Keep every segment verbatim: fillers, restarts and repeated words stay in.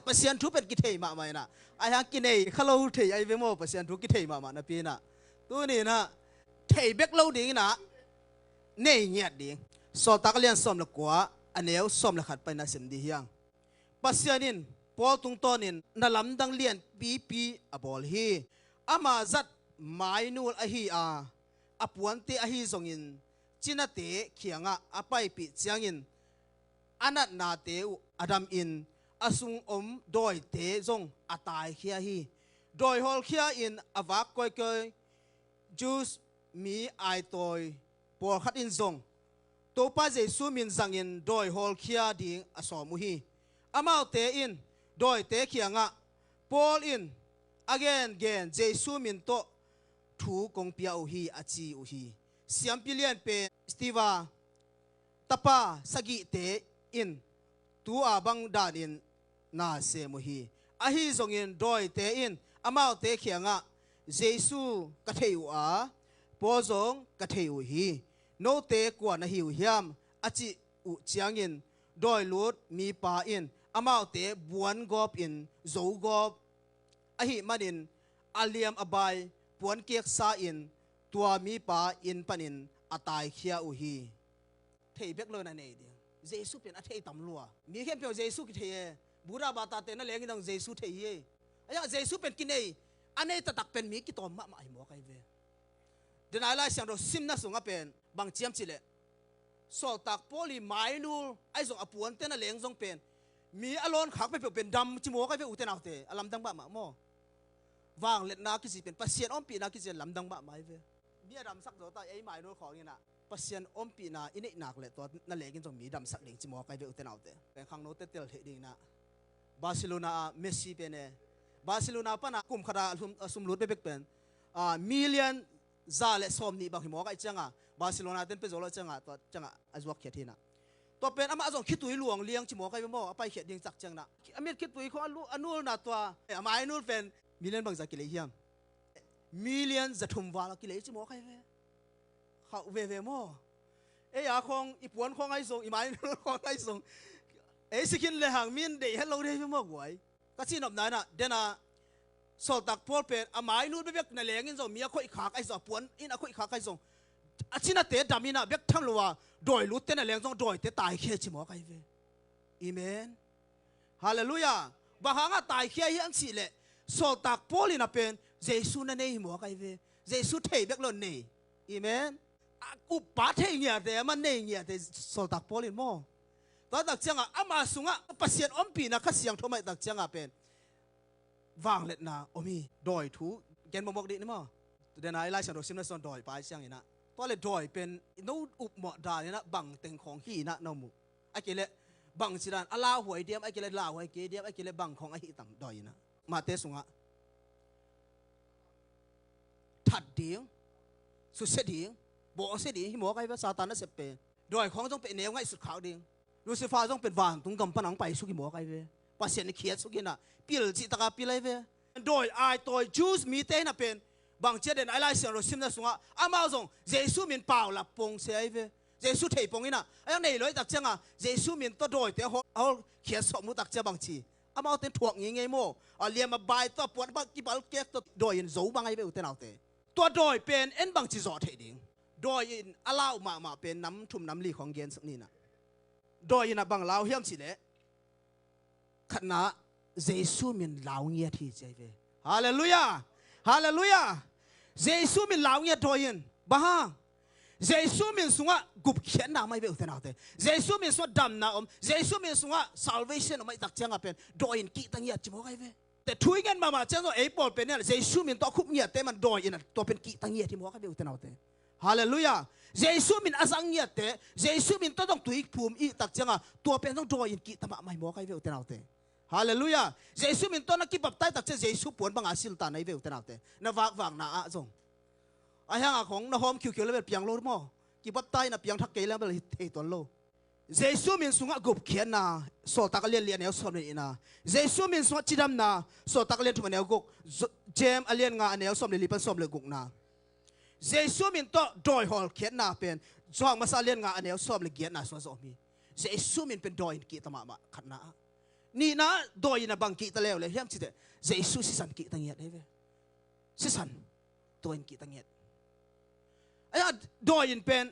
Pasian thu pen kithei mahmah inah, ahi hang kinei kha lo thei ahi ve maw, Pasian thu kithei mahmah napi inah, tuni inah thei bek lo ding inah nei ngiat ding. Sawltak a lian sawm le kua, a neu sawm le khat paina sim dih hiang. Pasian in Paul tungtawnin na lamdang lianpipi a bawl hi. Ama zat mainul ahi a, a puante ahi zongin cinate kiangah a paipih ciangin a natnate uh a damin, a sung om dawite zong a taikhia hi. Dawi hawlkhia in a vak kawikawi Jews mi aitawi pawlkhat in zong Topa Jesu min zangin dawi hawlkhia ding a sawm uh hi. Amaute in dawite kiangah Paul in a gengen Jesu min tawh thu kong pia uh hi, a ci uh hi. Siampi lian pen Stiva tapa sagihte in tu-a bang danin na sem uh hi. Ahi zongin dawite in amaute kiangah, Jesu ka thei uh a, Paul zong ka thei uh hi. Note kua na hi uh hiam? A cih uh ciangin dawi lut mipa in amaute buan gawpin zo gawp ahih manin a liam a bai puan keksa in tua mipa inn panin a taikhia uh hi. Thei bek lo na nei ding. Jesu pen a thei tam lua. Mi khempeuh Jesu kithei e. Buddha bata te na lengin zong Jesu thei hi e. Ahi hang Jesu pen kinei, a nei taktak pen mi kitawm mahmah hi mawk ahi ve. Denai Lai Siangtho simna sungah pen bang ciam cih leh, Sawltak Paul i mainul ahi zong a puante na leng zong pen mi a lawn khak peuhpeuh pen dam ci mawk ahi ve, ute naute, a lamdang mahmah maw? Vangliatna kici pen, Pasian ompihna kici lamdang mahmah ahi ve. Mi a damsak zo ta, ei mainul khawng inah Pasian ompihna i neih nak leh tua na lengin zong mi damsak ding ci mawk ahi ve, ute naute. Pen khangnote tel theih ding inah Barcelona ah Messi pen e. Barcelona pana kum khata a sum, a sum lut bekbek pen, a, million za le sawm nih bang hi mawk ahi cianga, Barcelona ten pe zo lo cianga, tua cianga a zuak khiat hi inah. Tua pen amah zong khitui luang liang ci mawk ahi ve maw, a paikhiat ding cak ciang inah. A mit khitui khawng a lu-, a nulna tua, a mainul pen million bangza kilei hiam? Million za thum val a kilei ci mawk ahi ve. Khauh veve maw? Ei a khawng, i puan khawng ahi zong, i mainul khawng ahi zong, ei sikhin le hang min deih het lo dei ve maw guai? Ka cihnopna inah, dena Sawltak Paul pen a mainul bekbek na lengin zong mi a khoihkhak ahi zong, a puan in a khoihkhak ahi zong, a cinate dam inah bek tham lo a dawi lutte na leng zong dawite taikhia ci mawk ahi ve. Amen. Halleluiah. Bang hangah taikhia hiam cih leh, Sawltak Paul inah pen Jesu na nei hi mawk ahi ve. Jesu thei bek lo nei. Amen. A uppa thei ngiate, a man nei ngiate Sawltak Paul in maw? Tua tak ciangah ama sungah Pasian ompihna Kha Siangtho maih tak ciangah pen vangliatna om hi. Dawi thu gen mawkmawk dih ni maw? Dena i Lai Siangtho simna sung dawi pai ciang inah, tua le dawi pen no upmawh dan inah bang teng khawng hi inah no muh? A kei leh bang ci dan, a lauhuai diam, a kei leh lauhuai kei diam, a kei leh bang khawng ahi tam dawi inah? Mate sungah that ding, susia ding, bawngsia ding hi mawk ahi ve, Satan nasep pen. Dawi khawng zong pen neu ngaihsut khak ding. Lucifer zong pen vantung gam pana hong paisuk hi mawk ahi ve. Pasian in khiatsuk inah, pil cihtaka pil ahi ve. Dawi aitawi Jews mite inah pen bang ci a, dena i Lai Siangtho simna sungah amau zong Jesu min paulap pong se ahi ve. Jesu thei pong inah, a yang nei lo i tak cianga Jesu min tawh dawite hawl, hawl khiat sawm uh tak cia bang ci? Amaute in thuak ngeingei maw? A liam a bai tawh, puan bang kipal kek tawh dawi in zo bang ahi ve, ute naute. Tua dawi pen en bang ci zawh theih ding? Dawi in a lau mahmah pen nam thum nam li khawng gensak ni inah. Dawi inah bang lau hiam cih leh, khatna, Jesu min lau ngiat hi ci ahi ve. Halleluiah. Halleluiah. Jesu min lau ngiat dawi in. Bang hang? Jesu min sungah gupkhiatna om ahi ve, ute naute. Jesu min sungah damna om, Jesu min sungah salvation om ahi tak ciangah pen dawi in kihta ngiat ci mawk ahi ve. Te thu i ngen mahmah ciang zong ei pawl pen inah Jesu min tawh a khup ngiatte man dawi inah tua pen kihta ngiat hi mawk ahi ve, ute naute. Halleluiah. Jesu min a zang ngiatte, Jesu min tawh zong tui phum i tak cianga tua pen zong dawi in kihta mahmah hi mawk ahi ve, ute naute. Halleluiah. Jesu min tawh na kibaptai tak ciang Jesu puan banga siltan ahi ve, ute naute. Na vakvakna ah zong, ahi hanga khawng na hawm khiukhiu le bel piang lo maw? Kibaptai na piangthak kei le bel thei tuan lo. Jesu min sungah gupkhiatna, Sawltak a lian li a neu sawm le nihna. Jesu min sungah cidamna, Sawltak a lian thum a neu guk. Zo-, James a lian nga a neu sawm le li pan sawm le gukna. Jesu min tawh dawi hawlkhiatna pen Johan masa a lian nga a neu sawm le giatna sungah zong om hi. Jesu min pen dawi in kihta mahmah, khatna ah. Nihna, dawi in a bang kihta leuleu hiam cih teh, Jesu sisan kihta ngiat hi ve. Sisan, dawi in kihta ngiat. Ahi a, dawi in pen,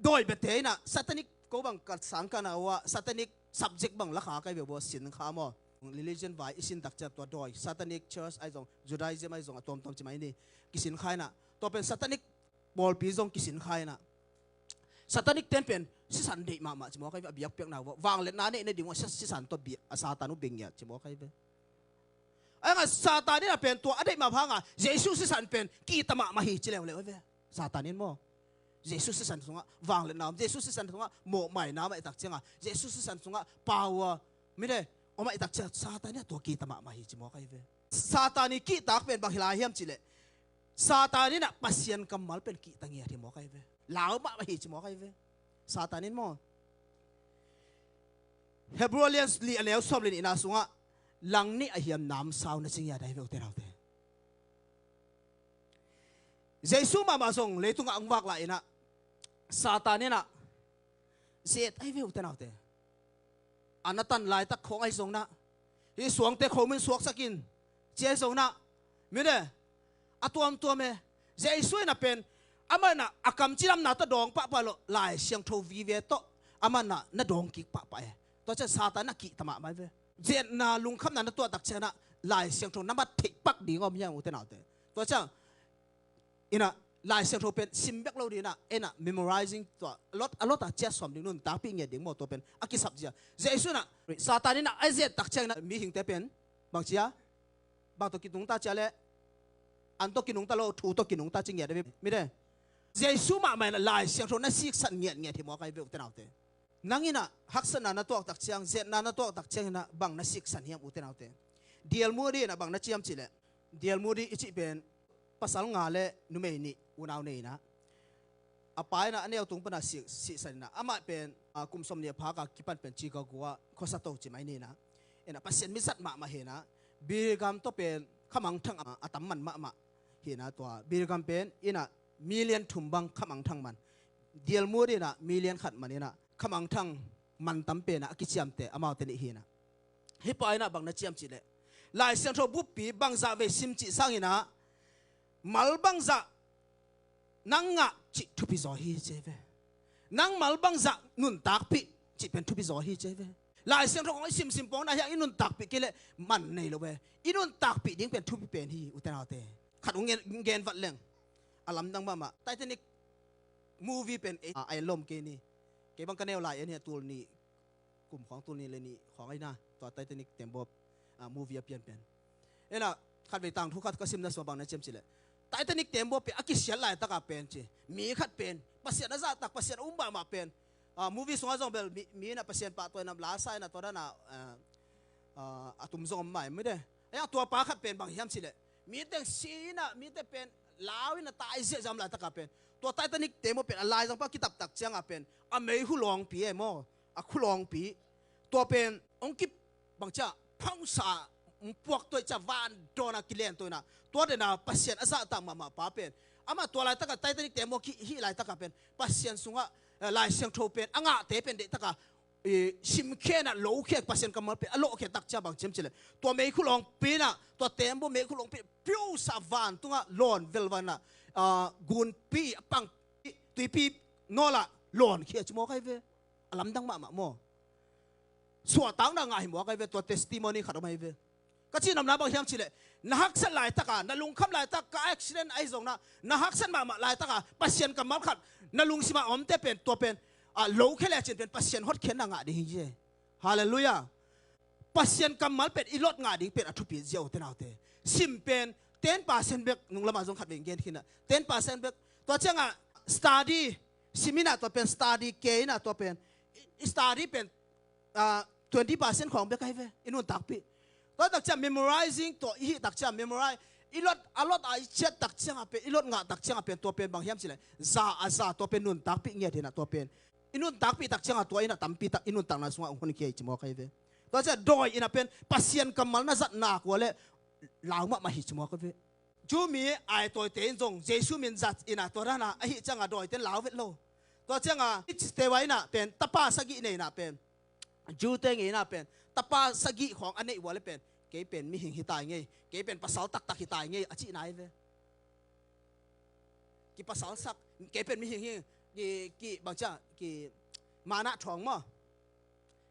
dawi biate in a satanic, ko bang ka sang ka na uh a, satanic subject bang la kha ka hi ve uh a, sin kha maw. Religion vai i sin tak ciang tua dawi, satanic church ahi zong, Judaism ahi zong, a tuamtuam ci mai ni, kisin kha in a, tua pen satanic pawlpi zong kisin kha in a, satanic ten pen sisan deih mahmah ci maw ka hi ve, a biakpiakna uh a, vangliatna neih nading uh a, si-, sisan tua bi-, a Satan uh bia ngiat ci maw ka hi ve. Ahi hang a Satan in a pen tua a deih mah bang hang a, Jesu sisan pen kihta mahmah hi ci leuleu hi ve. Satan in maw, Jesu sisan sungah vangliatna om, Jesu sisan sungah mawhmaina om ahih tak ciang a, Jesu sisan sungah power, mite, om ahih tak ciang a Satan in a tua kihta mahmah hi ci maw ka hi ve. Satan i kihtak pen bang hi lai hiam cih leh, Satan in a Pasian kammal pen kihta ngiat hi maw ka hi ve. Lau mahmah hi ci maw ka hi ve. Satan in maw. Hebrews li a neu sawm le nihna sungah, langnih a hiam namsau na ci ngiat ahi ve u te nau te. Jesu mahmah zong leitungah hong vak lai in a, Satan in a zet ahi ve u te nau te. A na tan laitak khawng ahi zong in a, hih suangte khomin suaksak in ci ahi zong in a, mite, a tuamtuam e. Jesu in a pen, amah in a, a kamciamna tawh dawng pahpah lo, Lai Siangtho vive tawh amah in a na dawng kik pahpah e. Tua ciang Satan in a kihta mahmah hi ve. Zetna, lungkhamna na tuah tak ciang in a, Lai Siangtho na mat theih pak ding om hiam u te nau te. Tua ciang in a, Lai Siangtho pen sim bek lo ding in a, en a, memorizing tua, a lot, a lot a ciah sawm ding, nuntakpih ngiat ding maw, tua pen a kisap zia. Jesu in a, Satan in a a zet tak ciang in a, mihingte pen bang ci a, bang tawh kinungta ci a leh, an tawh kinungta lo, thu tawh kinungta ci ngiat a, mite. Jesu mahmah in a Lai Siangtho na siksan ngiatngiat hi maw ka hi ve u te nau te. Nang in a haksatna na tuak tak ciang, zetna na tuak tak ciang in a bang na siksan hiam u te nau te. D L Moody in a bang na ci hiam cih leh, D L Moody i cih pen pasal nga le numei nih unau nei in a, a pa in a a neu tung pan a sih, sihsan in a, amah pen, a, kum sawmnih a phak a kipan pen Chicago ah khuasa to ci mai ni in a, in a Pasian mi zat mahmah hi in a, Billy Graham tawh pen khamangthang a, a tam man mahmah hi in a, tua Billy Graham pen in a million thum bang khamangthang man, D L Moody in a million khat man in a, khamangthang mantam pen a a kiciamteh amaute nih hi in a. Hih pa in a bang na ci hiam cih leh, Lai Siangtho buppi bangzah vei sim cih sang in a, mal bangzah nang ngah cih thupi zaw hi ci hi ve. Nang mal bangzah nuntakpih cih pen thupi zaw hi ci hi ve. Lai Siangtho kong i simsim pawng in a hiang i nuntakpih kei leh man nei lo ve. I nuntakpih ding pen thupi pen hi u te nau te. Khat hong gen, gen vat leng, a lamdang mahmah, Titanic movie pen ei, a, a en lawm kei ni. Kei bang ka neu lai en hi a, tul nih kum khawng, tul nih le nih khawng ahi na, tua Titanic teembaw, a, movie a pian pen. Ena, khatvei tangthu khat ka simna sua bang na ci hiam cih leh, Titanic teembaw pen a kisiat laitak a pen ci, mi khat pen Pasian a zahtak, Pasian a um mahmah pen, a, movie sungah zong bel mi, mi in a Pasian pahtawi nam la sa in a tua dan a, a, a, a tum zong om mai mite. Ahi hang tua pa khat pen bang hiam cih leh, mi teng si in a, mite pen lau in a tai ziahziah om laitak a pen, tua Titanic teembaw pen a laizang pan a kitaptak ciang a pen, a mei khulawngpi e maw, a khulawngpi, tua pen hong kip, bang ci a, phongsa hong puak tuai ci a, van dawn a kilen tuai in a, tua dan a Pasian a zahtak mahmah pa pen, amah tua laitak a Titanic teembaw ki hih laitak a pen Pasian sungah, eh, Lai Siangtho pen a ngahte pen deihtak a, i, simkhia in a, lokhia, Pasian kammal pen a lokhia tak ciang bang ci hiam cih leh, tua mei khulawngpi in a, tua teembaw mei khulawngpi piusa vantungah lawn velval in a, a, gunpi a pang, tuipi nawl ah lawnkhia ci maw ka hi ve. A lamdang mahmah maw. Suahtakna ngah hi maw ka hi ve, tua testimony khat om ahi ve. Ka cih nopna bang hiam cih leh, na haksat laitak a, na lungkham laitak, ka accident ahi zong in a, na haksat mahmah laitak a Pasian kammal khat na lungsim ah omte pen, tua pen, a, lokhia lecin pen Pasian hotkhiatna ngah ding hi ci. Halleluiah. Pasian kammal pen i lot ngah ding pen a thupi ziau te nau te. Sim pen ten percent bek, nung lam ah zong khatvei gen khin a, ten percent bek. Tua ciang a study, sim in a tua pen study kei in a tua pen, i, i study pen, a, twenty percent khawng bek ahi ve, i nuntakpih. Tua tak ciang memorizing, tua i hih tak ciang memorize, i lot, a lot a i ciat tak ciang a pen, i lot ngah tak ciang a pen, tua pen bang hiam cih leh, za a za, tua pen nuntakpih ngiat hi in a, tua pen i nuntakpih tak ciang a tua in a tampi tak i nuntakna sungah hong honkhia hi ci maw ka hi ve. Tua ciang dawi in a pen Pasian kammal na zat nak uh leh lau mahmah hi ci maw ka hi ve. Jew mi aitawite in zong Jesu min zat in a, tua dan a, ahih ciang a dawite in lau vet lo. Tua ciang a, i cite uh a in a pen, tapa sagih nei in a pen, Jew te ngei in a pen, Tapa sagih khawng a neih uh a le pen, kei pen mihing hi tai ngei, kei pen pasal taktak hi tai ngei a cihna hi ve. Kipasal sak, kei pen mihing hi, ki, ki, bang cia, ki, manah thawng maw.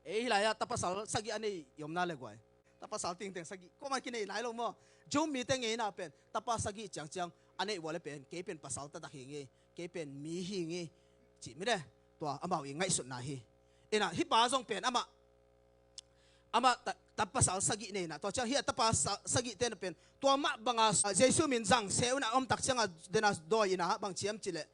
Ei hi lai-ah tapasal sagih a nei i omna le guai. Tapasal tingteng sagih kuamah kinei nai lo maw. Jew mite ngeina pen tapa sagih ciangciang a neih uh a le pen, kei pen pasal taktak hi ngei, kei pen mi hi ngei, cih mi le. Tua amau i ngaihsutna hi. Inah hih pa zong pen amah, amah ta, tapasal sagih nei inah, tua ciang hih a tapa sa, sagih te na pen tua mah banga, ah, Jesu min zang se uh inah a om tak cianga dena dawi inah bang ciam cileh,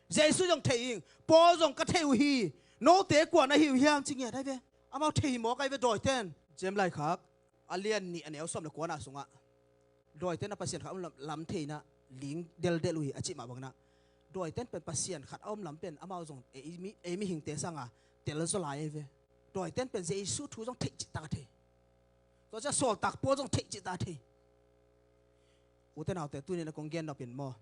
Jesu zong thei ing, Paul zong ka thei uh hi, note kua na hi uh hiam ci ngiat ai ve. Amau thei hi mawk ai ve dawiten. James laikhak a lian nih a neu sawm le kuana sungah dawiten a Pasian khat a om lam, lam theina ling deldelh uh hi a cih mah bangin ah, dawiten pen Pasian khat a om lam pen amau zong ei mi, ei mihingte sanga telzaw lai ai ve. Dawiten pen Jesu thu zong theih cihtak a thei. Tua ciah sawltak Paul zong theih cihtak a thei. Ute naute, tuni na kong gen nop in maw,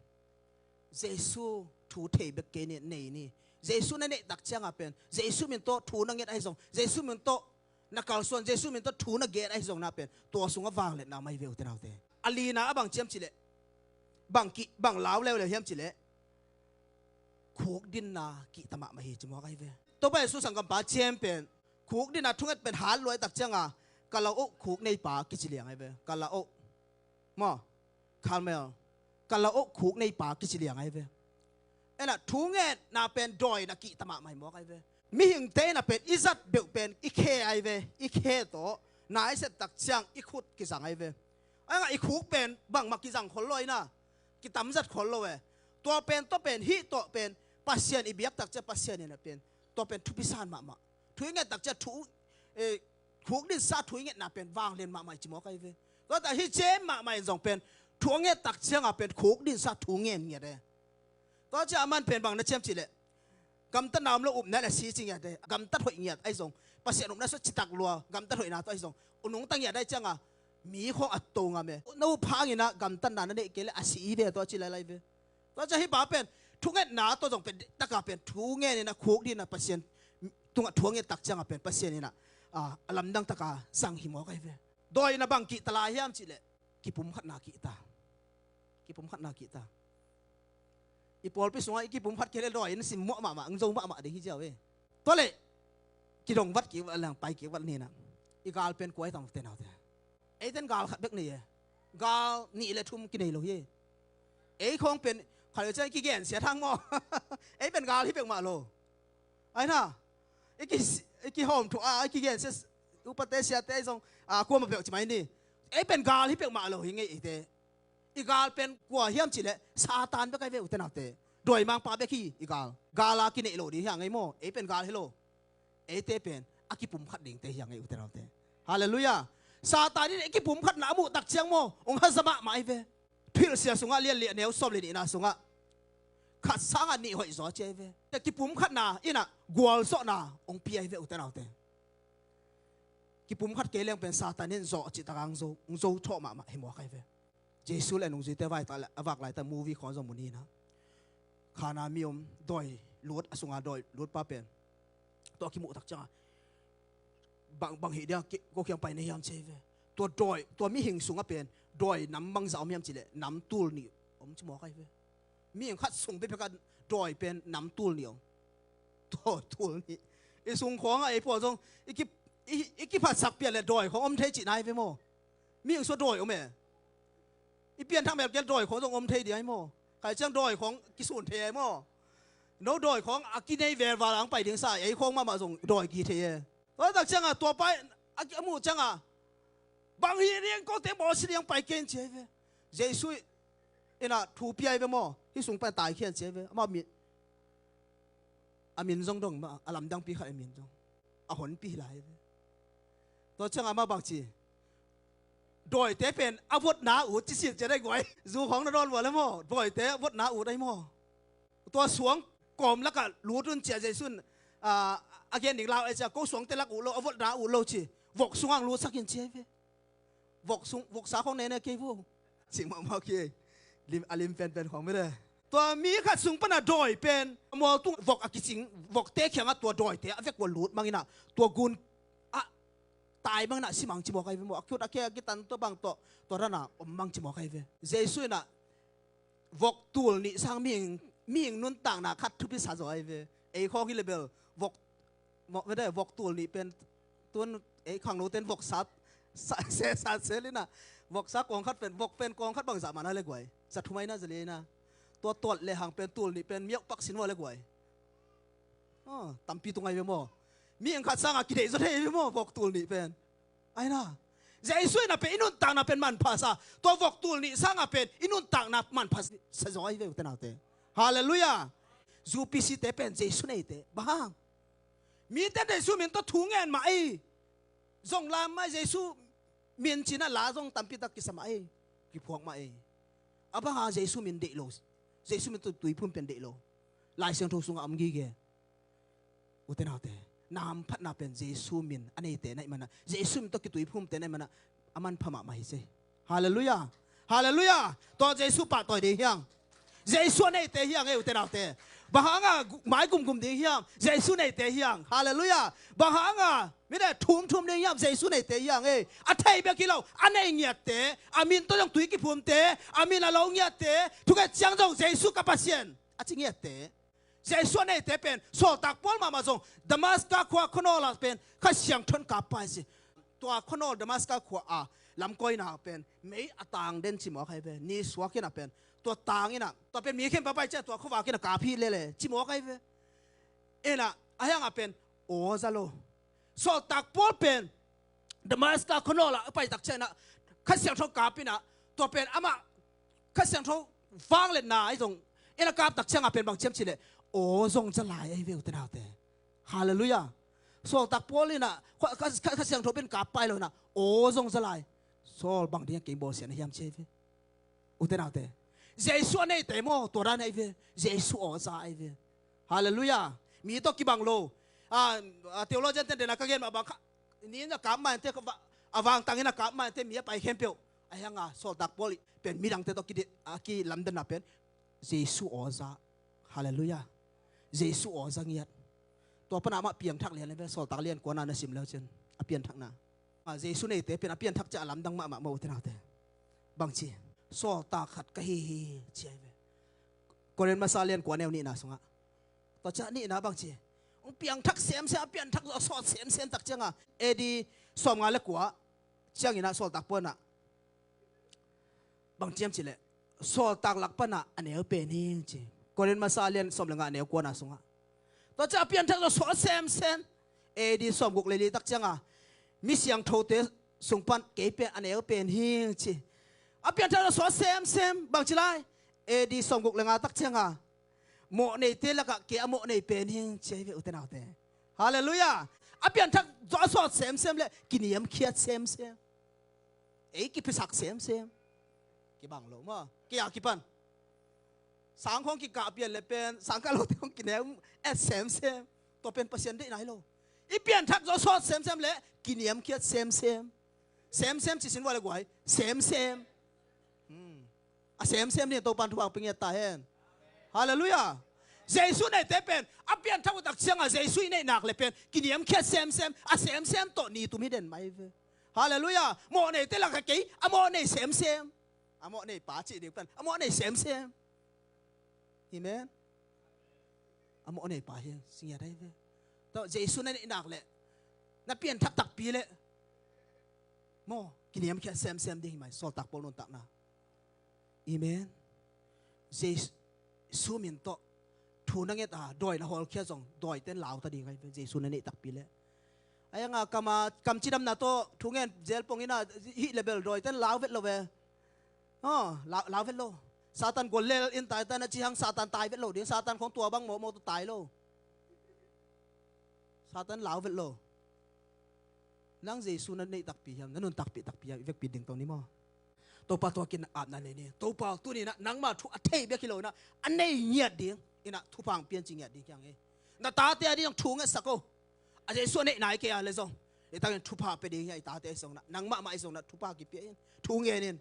Jesu thu thei bek kei ni, nei ni. Jesu na neih tak cianga pen Jesu min tawh thu na nget ahi zong, Jesu min tawh na kalsuan, Jesu min tawh thu na gen ahi zong na pen tua sungah vangliatna om ahi ve ute naute. A lina a bang ciam cileh, bang kih, bang lau leuleu hiam cileh, khukdinna kihta mahmah hi ci mawk ahi ve. Topa Jesu sanggampa ciam pen khukdinna thunget pen hat luai tak cianga, ka la oh khuk neipa kici liang ahi ve. Ka la oh maw, Carmel, ka la oh khuk neipa kici liang ahi ve. Ena thungetna pen dawina kihta mahmah hi mawk ahi ve. Mihingte ina pen i zat beuh pen i khe ahi ve. I khe tawh naiset tak ciang i khut kizang ahi ve. Ahi nga i khuk pen bangmah kizang khol lo ahi na, kitamzat khol lo e. Tua pen, tua pen, hih tawh pen Pasian i biak tak ciang Pasian ina pen tua pen thupisan mahmah. Thu i nget tak ciang thu, eh, khukdinsa thu i ngetna pen vanglian mahmah hi ci mawk ahi ve. Tua ta hih James mahmah in zong pen thu a nget tak cianga pen khukdinsa thu ngen ngiat e. Tua ciah a man pen bang na ciam cileh, gamtatna om lo upna le si ci ngiat e. Gamtat hoih ngiat ahi zong, Pasian upna sua citak lua, gamtat hoihna tawh ahi zong, u nungta ngiat ahi cianga mi khawng a to ngam e. Na up hangina gamtatna na neih kei le a si i ve tawh ci lailai ve. Tua ciah hih pa pen thungetna tawh zong pen taka pen thu ngen ina khukdinna Pasian tungah thu a nget tak cianga pen Pasian ina, ah, a lamdang taka zang hi mawk ahi ve. Dawina bang kihta lai hiam cileh, kipumkhatna kihta. Kipumkhatna kihta. I pawlpi sungah i kipumkhat kei le dawi in sim muah mahmah, ang zo mahmah ding hi ziau e. Tua leh kidong vat kik vat lang, pai kik vat nina. I gal pen kua i tam ute naute? Eiten gal khat bek nei e. Gal nih le thum kinei lo hi. Ei khawng pen khat le ciang i kigensia thang maw. Ei pen gal hi peuhmah lo. Aina i ki, i kihawm thu a, i kigensia upate siate zong, a, kuamah peuh ci mai ni. Ei pen gal hi peuhmah lo hi ngei eite. I gal pen kua hiam cileh Satan bek ahi ve ute naute. Dawimangpa bek hi i gal. Gala kineih lo ding hi a ngei maw. Ei pen gal hi lo. Eite pen a kipumkhat dingte hi a ngei ute naute. Halleluiah. Satan in ei kipumkhatna a muh tak ciang maw, ong haza mahmah ahi ve. Thuhilhsia sungah lianliah neu sawm le nihna sungah khat sangah nih hoih zaw ci ahi ve. Kipumkhatna inah gualzawhna ong pia ahi ve ute naute. Kipumkhat kei leng pen Satan in zawh cih taka ang zo, ang zo thawh mahmah hi mawk ahi ve. Jesu le a nungzuite a vak laita movie khawng zong mun hi na. Khana mi om, dawi lut a sunga dawi lutpa pen tua kimuh tak cianga bang, bang hih dia ko kiang pai na hiam ci ahi ve. Tua dawi, tua mihing sungah pen dawi nam bangzah om hiam cileh nam tul nih om ci mawk ahi ve. Mihing khat sung pepeka dawi pen nam tul nih om. Tua tul nih i sung khawngah ei pawl zong i ki, i, i kiphatsak pian le dawi khawng om thei cihna ahi ve maw. Mihing sua dawi om e. I pianthak melkel dawi khawng zong om thei ding ahi maw. Khai ciang dawi khawng kisun thei ahi maw. No dawi khawng a kinei velval ang pai ding sa, ei khawng mahmah zong dawi ki thei e. Tua tak cianga tua pai a, a muh cianga bang hi ding, kote bawlsia ding pai ken ci ahi ve. Jesu ina thu pia ahi ve maw. Hih sung pai taikhian ci ahi ve. Amah mi a min zong dong mah, a lamdangpi khat a min zong a honpi lai ve. Tua ciangah mah bang ci, dawite pen a votna ut ci sin cian ahi guai. Zu khawng na dawn vua le maw, dawite a votna ut ahi maw. Tua suang kawm lakah lut un cia Jesu in, a, a gen ding lau ahi cia, ko suangte lak ut lo, a votna ut lo ci. Vok sungah ang lutsak in ci ahi ve. Vok sung, voksa khawng nene kei vo. Cih mahmah kei. Lim, a lim penpen khawng mite. Tua mi khat sung pana dawi pen a mualtung vok a kicing, vokte kiangah tua dawite a vek ua lut manginah tua gun a, tai mang inah si mang ci mawk ahi ve maw. A khut a khe a kitan tua bang tawh tua dana om mang ci mawk ahi ve. Jesu inah vok tul nih sang mihing, mihing nuntakna khat thupi sa zaw ahi ve. Ei khawng hi le bel vok, vok tul nih pen tun ei khangnote in vok sat, sat sel inah vok sa kawng khat pen, vok pen kawng khat bangzah mah na le guai, za thum ahi na, za li ahi na. Tua tuat le hang pen tul nih pen miauh pak sin vua le guai. Tampi tung ahi ve maw. Mihing khat sangah kideih zaw thei ahi ve maw vok tul nih pen. Ahi na. Jesu inah pen i nuntakna pen manpha sa. Tua vok tul nih sangah pen i nuntakna manpha sa zaw ahi ve ute naute. Halleluiah. U P C te pen Jesu neite. Bang hang? Mite Jesu min tawh thu ngen mah ei. Zong lam mah Jesu min cinah la zong tampi tak kisa mah ei. Kiphuak mah ei. A bang hang Jesu min deih lo? Jesu min tawh tuiphum pen deih lo. Lai Siangtho sungah om gige. Ute naute, na hamphatna pen Jesu min a neite na hih manah, Jesu min tawh kituiphumte na hih manah a manpha mahmah hi ci. Halleluiah. Halleluiah. Tua Jesu pahtawi ding hiang. Jesu a neite hiang ei ute naute. Bang hanga gu-, mai gumgum ding hiam? Jesu neite hiang. Halleluiah. Bang hanga mite thumthum ding hiam? Jesu neite hiang ei. A thei bek hi lo, a nei ngiatte, a min tawh zong tui kiphumte, a min a lo ngiatte, thunget ciang zong Jesu ka Pasian a ci ngiatte. Jesu a neite pen sawltak Paul mahmah zong Damaska khua khuanawl ah pen Kha Siangtho in kap pai ci. Tua khuanawl Damaska khua a lamkawina pen mei a tang den ci mawk ahi ve. Ni suak inah pen tua tang inah tua pen mi khempeuh pai ciah tua khuavak inah kap hi lele ci mawk ahi ve. Inah a hiangah pen aw za lo. Sawltak Paul pen Damaska khuanawl ah a pai tak ciangin ah Kha Siangtho kap inah tua pen amah Kha Siangtho vangliatna ahi zong in a kap tak ciangah pen bang ci hiam cih leh aw zong za lai ahi ve ute naute. Halleluiah. Sawltak Paul inah Kha, Kha, Kha, Kha Siangtho pen kap pai lo inah aw zong za lai. Saul bang dingah kei bawlsia na hiam ci ahi ve. Ute naute, Jesu a neite maw tua dan ahi ve. Jesu aw za ahi ve. Halleluiah. Mi tawh kibang lo. A, a theologian ten dena ka gen mah bang kha, ni in a kap mah inte, a vangtang in a kap mah inte, mi a pai khempeuh. A hianga sawltak Paul pen midangte tawh kide, a kilamdanna pen Jesu aw za. Halleluiah. Jesu aw za ngiat. Tua pana amah piangthak lian le ve, Sawltak lian kuana na sim leu cin a pianthakna. A, Jesu neite pen a pianthak ciah a lamdang mahmah maw ute naute. Bangci, sawltak khat ka hi hi ci ahi ve. Korin masa lian kua neu nihna sungah. Tua ciah nihna bangci, hong piangthak semsem, a pianthak zawh a sawt semsem tak cianga A D sawmnga le kua ciangin ah sawltak Paul inah bang ci hiam cih leh sawltak lak pana a neu pen hi ci. Korin masa lian sawm le nga a neu kuana sungah. Tua ciah a pianthak zawh a sawt semsem. A D sawmguk le li tak cianga mi siangthote sung pan kei pen a neu pen hi ci. A pianthak zawh a sawt semsem bangci lai? A D sawmguk le nga tak cianga mawhneite lakah kei a mawhnei pen hi ci ahi ve ute naute. Halleluiah. A pianthak zawh a sawt semsem le kiniamkhiat semsem. Ei kiphiasak semsem. Kibang lo maw. Kei a kipan sang khawng kikah pian le pen sang kah lote khawng kinem et semsem. Tua pen Pasian deihna hi lo. I pianthak zawh a sawt semsem le kiniamkhiat semsem. Semsem ci sin vua le guai. Semsem. Hmm. A semsem ding Topan thupha pia ngiat ta hen. Halleluiah. Jesu neite pen a pianthak uh tak cianga Jesu i neih nak le pen kiniamkhiat semsem, a semsem tawh ni tum hi den mai ve. Halleluiah. Mawhneite lakah kei a mawhnei semsem. A mawhnei pa cih ding pan a mawhnei semsem. Amen. A mawhnei pa hi singiat ahi ve. Tawh Jesu na neih nak le na pianthak takpi le maw kiniamkhiat semsem ding hi mai sawltak Paul nuntakna. Amen. Jesu min tawh thu na nget a dawi na hawlkhia zong dawiten lau ta ding ahi ve Jesu na neih takpi le. A hianga kam a kam cidamna tawh thu ngen zel pong inah hih le bel dawiten lau vet lo ve. Aw, lau, lau vet lo. Satan gual lel in tai tai na ci hang Satan tai vet lo ding. Satan khawng tua bang mawhmawh tawh tai lo. Satan lau vet lo. Nang Jesu na neih takpi hiam, na nun takpi takpi hiam, i vekpi ding to ni maw. Topa tua kin apna nei ni. Topa tuni inah nangma thu a thei bek hi lo inah a nei ngiat ding inah thupha hong pian ci ngiat ding hiang hi. Na tate a ding zong thu ngetsak o. A Jesu a neih nai kei a le zong i takin thupha pia ding hiang i tate a zong inah nangmah mah i zong inah thupha kipia in thu ngen in.